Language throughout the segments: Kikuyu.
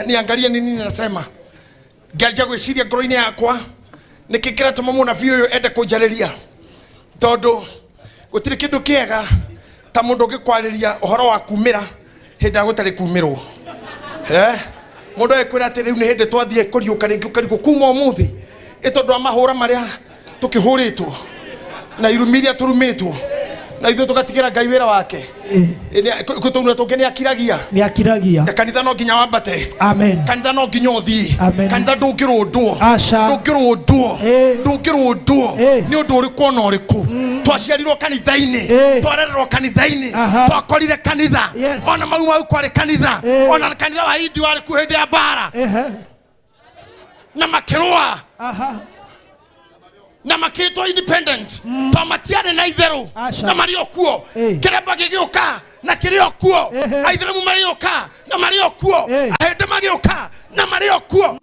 Niangalie nini nasema. Ngĩanjia gwĩciria ngoro-inĩ yakwa, nĩkĩ kĩratũma mũnabii ũyũ ende kũnjarĩria, tondũ gũtirĩ kĩndũ kĩega ta mũndũ ũngĩkwarĩria ũhoro wa kumĩra hĩndĩ ĩrĩa gũtarĩ kumĩrwo. Mũndũ agĩkwĩra atĩ rĩu nĩ hĩndĩ twathiĩ kũriũka rĩngĩ, ũkarigwo kuma ũmũthĩ, ĩ tondũ wa mahũra marĩa tũkĩhũrĩtwo na irumi iria tũrumĩtwo, na ithuĩ tũgatigĩra Ngai wĩra wake. Kwĩ tũnua tũngĩ nĩ akiragia. Nĩ akiragia. Na kanitha no nginya wambate. Amen. Kanitha no nginya ũthiĩ. Amen. Kanitha ndũngĩrũndwo. Aca. Ndũngĩrũndwo. Ndũngĩrũndwo. Nĩ ũndũ ũrĩkũ ona ũrĩkũ. Twaciarirwo kanitha-inĩ, twarererwo kanitha-inĩ, twakorire kanitha. Ona mau mau kwarĩ kanitha. Ona kanitha wa Indi warĩ kuo hĩndĩ ya mbara. Na makĩrũa. Na makĩtwo independent. To matiarĩ na itherũ. Aca. Na marĩ o kuo. Kĩremba gĩgĩũka na kĩrĩ o kuo. Aithĩramu magĩũka na marĩ o kuo. Ahĩndĩ magĩũka na marĩ o kuo.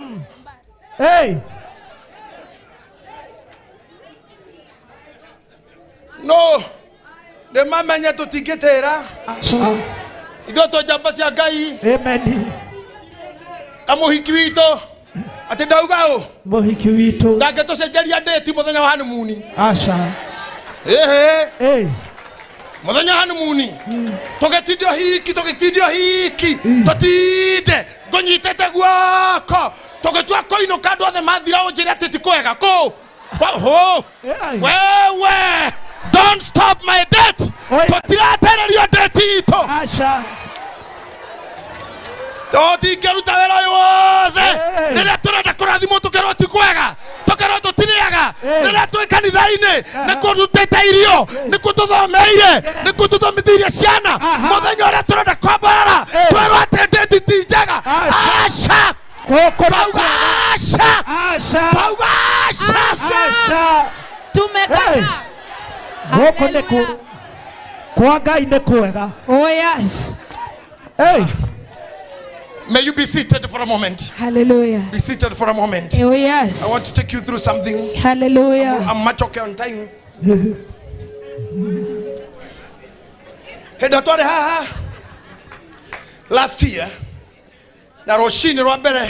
No nĩ mamenye tũtingĩtĩra. Aca. Ithuĩ twĩ njamba cia Ngai. Amen. Na mũhiki witũ atĩ ndauga ũ? Mũhiki witũ. Ndangĩtũcenjeria ndĩti mũthenya wa honeymoon. Aca. Ĩhĩ. Mũthenya wa honeymoon. Tũgĩtindio hiki, tũgĩtindio hiki. Tũtinde ngũnyitĩte guoko. Tũgĩtua kũinũka andũ othe mathira ũnjĩre atĩ ti kwega. Kũ? Kwa, hũ. Wewe. Don't stop my date. Tũtiratererio date itũ. Aca. Tũtingĩruta wĩra ũyũ wothe. Rĩrĩa tũrenda kũrathimwo tũkerwo ti kwega, tũkerwo tũtirĩaga. Rĩrĩa twĩ kanitha-inĩ, nĩkuo ndutĩte irio, nĩkuo tũthomeire, nĩkuo tũthomithĩirie ciana. Mũthenya ũrĩa tũrenda kwambarara, twerwo atĩ ndĩti ti njega. Aca. Gũkũ nĩ Twauga kwega. aca. Aca. Twauga aca. Aca. Tumekataa. Gũkũ nĩ kwa Ngai nĩ kwega. Oh yes. Hey. May you be seated for a moment. Hallelujah. Be seated for a moment. Oh yes. I want to take you through something. Hallelujah. I'm much okay on time. Hĩndĩ ĩrĩa twarĩ haha last year na rũcinĩ rwa mbere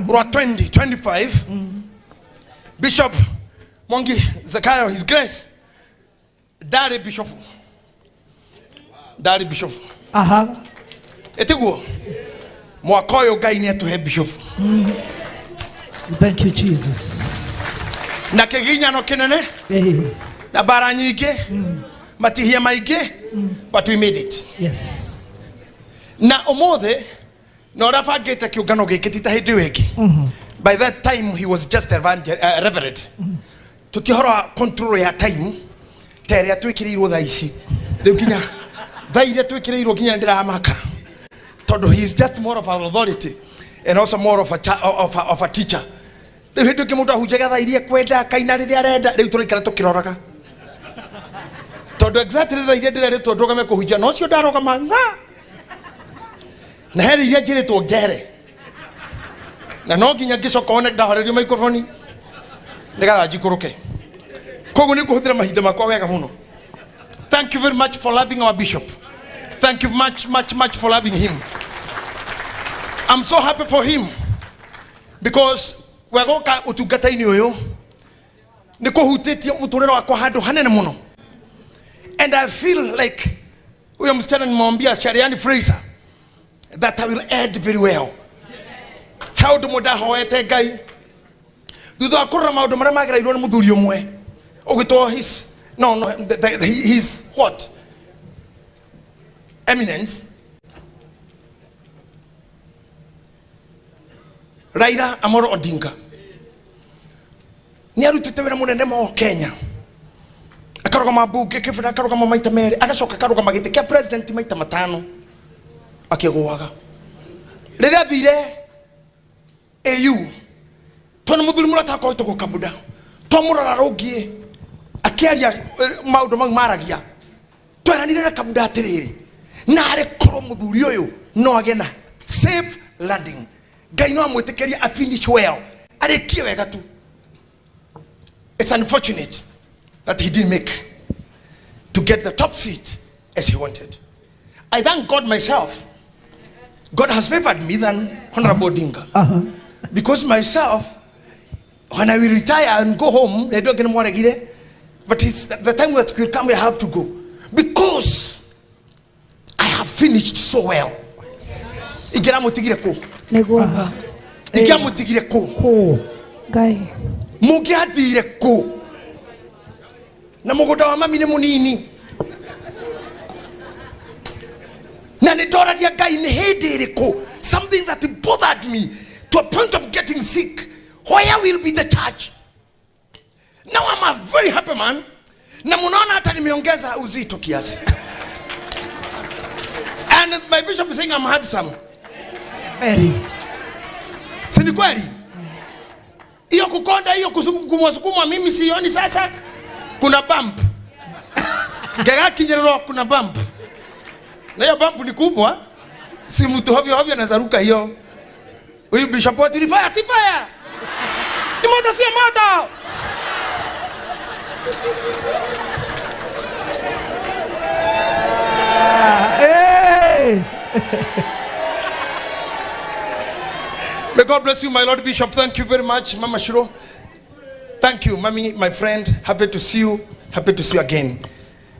rwa 2025, Bishop Mwangi Zakayo, His Grace, ndarĩ bishop. Ndarĩ bishop. Ĩtiguo mwaka ũyũ Ngai nĩ atũhe bishop. Thank you, Jesus. Na kĩginyano kĩnene, na mbara nyingĩ, matihia maingĩ, but we made it. Yes. Na ũmũthĩ na ũrĩa bangĩte kĩũngano gĩkĩ ti ta hĩndĩ ĩyo ĩngĩ. By that time he was just reverend. Tũtiahoro wa control ya time ta ĩrĩa twĩkĩrĩirwo thaa ici. Rĩu nginya thaa iria twĩkĩrĩirwo nginya ndĩramaka, tondũ he is just more of an authority and also more of a teacher. Rĩu hĩndĩ ĩngĩ mũndũ ahunjagia thaa iria ekwenda, akaina rĩrĩa arenda. Rĩu tũraikara tũkĩroraga, tondũ exactly thaa iria ndĩrerĩtwo ndũgame kũhunjia, na ũcio ndarũgama ng'a. Na he iria njĩrĩtwo ngere, na no nginya ngĩcoka one ndahorerio microphone nĩgetha njikũrũke. Koguo nĩ ngũhũthĩra mahinda makwa wega mũno. Thank you very much for loving our bishop. Thank you much, much, much for loving him. I'm so happy for him because wegoka ũtungata-inĩ ũyũ nĩ kũhutĩtie mũtũrĩre wakwa handũ hanene mũno. And I feel like huyo msichana nimemwambia Shariani Fraser that I will add very well. He ũndũ mũndũ ahoete Ngai thutha wa kũrora maũndũ marĩa magereirwo nĩ mũthuri ũmwe ũgĩtwo his, no, no, the, the, the, his what eminence Raila Amolo Odinga nĩ arutĩte wĩra mũnene mũno Kenya, akarũgama mbunge kĩbĩra, akarũgama maita merĩ, agacoka akarũgama gĩtĩ kĩa president maita matano akĩgũaga. Rĩrĩa athire AU, tondũ mũthuri mũrata wakwa wĩtagwo Kabuda, twamũrora rũngiĩ akĩaria maũndũ mau maragia, tweranire na Kabuda atĩrĩrĩ, narĩ korwo mũthuri ũyũ no agĩe na safe landing, Ngai no amwĩtĩkĩrie a finish well, arĩkie wega tu. It's unfortunate that he didn't make to get the top seat as he wanted. I thank God myself. God has favored me than Honorable Odinga. Because myself, when I will retire and go home, I don't get more again. But it's the time that will come, I have to go. Because I have finished so well. Ingĩramũtigire kũ? Nĩguo. Ingĩamũtigire kũ? Kũ. Ngai. Mũngĩathire kũ? Na mũgũnda wa mami nĩ mũnini. Na nĩ ndoragia Ngai nĩ hĩndĩ ĩrĩkũ, something that bothered me to a point of getting sick, where will be the church? Now I'm a very happy man. Na munaona hata nimeongeza uzito kiasi. And my bishop is saying I'm handsome. Very. Si ni kweli? Hiyo kukonda, hiyo kusukumwa sukumwa, mimi sioni sasa. Kuna bump. Ngerakinyererwo kuna bump. Na hiyo bump ni kubwa. Si mtu hovyo hovyo anaweza ruka hiyo. Huyu bishop wetu ni fire, si fire. Ni moto, sio moto. Hey. May God bless you, my Lord Bishop. Thank you very much, Mama Shiro. Thank you, Mami, my friend. Happy to see you. Happy to see you again.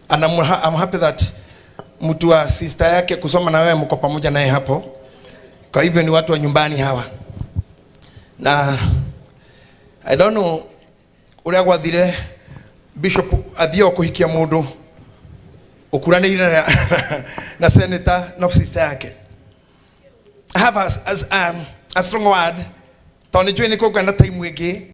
And I'm happy that mtu wa sister yake kusoma na wewe mko pamoja naye hapo. Kwa hivyo ni watu wa nyumbani hawa. Na I don't know uria gwathire Bishop athio kuhikia mundu ukuranĩire na senator na sister yake. I have a strong word tondũ nĩ njũĩ nĩ kũngana time ĩngĩ.